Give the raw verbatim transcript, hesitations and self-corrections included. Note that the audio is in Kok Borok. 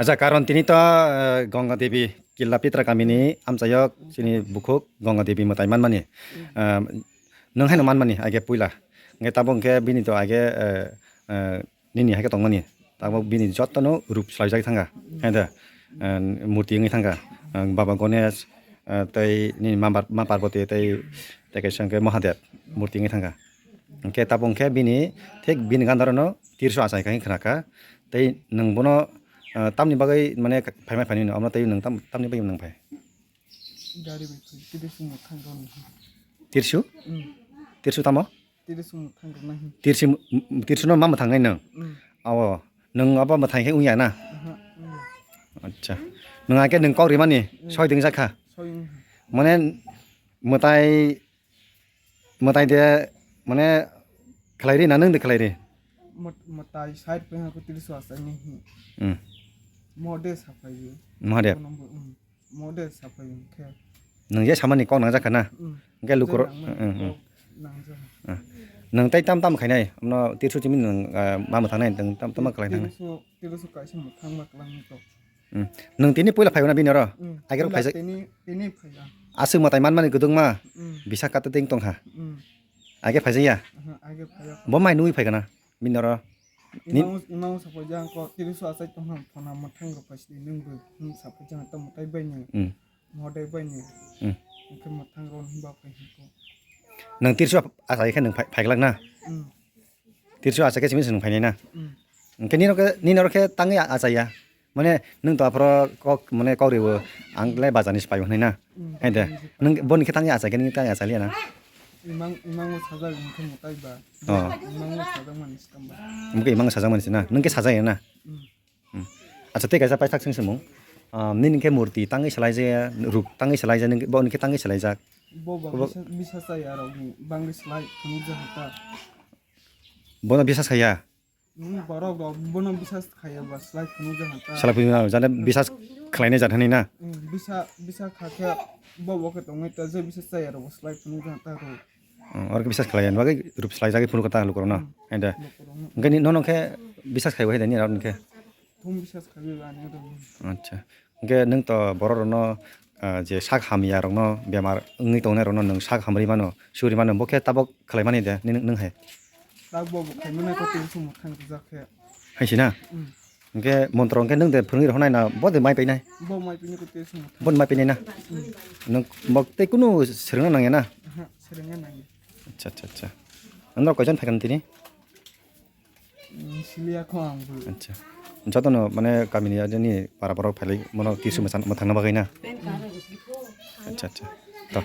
Acha, karon tini to, eh, Ganga Devi, Killa Pitra kamini amchayok chini bukhuk Ganga Devi mwtai manmani. Eh, nwng haino manmani age puila. Hwnkhe tabuk hwnkhe bini to age, eh, eh, nini haikhe tongmani. Tabuk bini jotono rup swlaijak thangkha. Hai da, eh, murti wngwi thangkha. Eh, Baba Ganesh, eh, tei nini ma Par-, ma Parvati tei, tei kaisa hwnkhe Mahadev murti wngwi thangkha. Hwnkhe tabuk hwnkhe bini thik bini gandharano tirsu achai kha hwnwi khna kha. Tei nwng bono, ah, tamni bagwi mane phaima phainwi no, omo tei nwng tam-, tamni bagwi nwng phai? Gari bai phai, tiri sumung thang rw nai. Tirsu? Hmm. Tirsu tamo? Tiri sumung thang rw nai. Tirsu, tirsu no ma mwthang nai nwng? Hmm. Awo, nwng abo mwthang khe wngya na? Aha, wngya. Acha. Nwng ake nwng kok rimani, hmm, soi ding jakha? Soi wngkha. Mane mwtai Mwtai de, mane, khlai ri na nwng de khlai ri? Mot-, mwtai side pai ha ko tiri so asai ni hi. Hmm. Mo de sapai yo. Mahadev. Kono bo, hmm. Mo de sapai yo khe. Nwng je samani kok nang jakha na? Hmm. Hwnkhe lukur-, je nang mani hmm, hmm, hmm, kok nang jakha. Hmm. Nwng tai tam tam khainai, amno tirsu chimi nwng, ah, ma mwthang nai, nwng tam tam ma khlai thangnai. Tiri so, tiri so kaisa mwthang ma klang ni kok. Hmm. Nwng tini puila phaibo na bini oro? Hmm. Agero puila phaijak? Tini, tini phaiya. Aswk mwtai manmani kwdwkma, hmm, bisa kata ding tongkha. Hmm. Age phaijakya? Aha, age phaiya. Bo mai nugwi phaikha na bini oro? Ni- Imang, imang sapai jang ko tiri so asai tongkha, phona mwthang rok phaisidi nwng bo, nwng sapai jang tamo tai bai ni. Hmm. Modai bai ni. Hmm. Hwnkhe mwthang rok hwnba phai hwnkhe. Nwng tirsu achai khe nwng phai-, phaiglak na? Hmm. Tirsu achai khe simi se nwng phainai na? Hmm. Hwnkhe nini oro khe, nini oro khe tangwi achaiya? Mane nwng to aphro kok, mane kok riwo ang le bazar ni se paibo hwnwi na? Hmm. Hai de. Nwng boni khe tangwi achai khe nini tangwi achai liya na? Imang, imang o sajak hwnkhe mwtai ba. Oh. Imang o sajak mani se tong ba. Nwng khe imang o sajak mani se na? Nwng khe sajak ya na? Hmm. Hmm. Acha, tei kaisa paithak sing simung. Ah, nini khe murti tangwi salaijak, ruk tangwi salaijak, nini khe, bo nini khe tangwi salaijak. Bo bo Bo- bisa, bisa chaya rok ni bangwi slai phunukjak ta. Bono bisa saya? Hmm, borok rok bono bisa khaya ba slai phunukjak ta. Salai phunukjak, jane bisa khlainai jat hani na? Hmm, bisa, bisa kha khe bo bo khe tongwi ta, je bisa chaya rok bo slai phunukjak ta rok. Hmm, oro khe bisas khlai ya, bagwi rup slai jagwi phunuk ta lukurok no. Hmm. Hai da. Lukurok no. Hwnkhe ni nono khe bisas khaibo hai da ni aro hwnkhe. Thum bisas khaiwi ba ani oro. Acha. Hwnkhe nwng to borok rokno, ah, je sak hamya rokno bemar wngwi tongnai rokno nwng sak hamri mano, suri mano, bo khe tabok khlai mani de, ni nwng hai? Tabok bo khai mano ko tin sum thang jak khe. Hai si na? Hmm. Hwnkhe montro hwnkhe nwng de phwrwngwi rw hwnai na, bo de mai painai? Bo mai painai ko tei song. Bo mai painai na? Hmm. Nwng bo tei kunu swrwngna nangya na? Aha, swrwngna nangya. Acha, acha, acha. Nwng rok koijon phaikha tini? Hmm, siliya kho ang bo. Acha. Jotono mane kamini ajani para borok phailai bono tirsu mwchang-, mwthangna bagwi na? Acha, acha. To.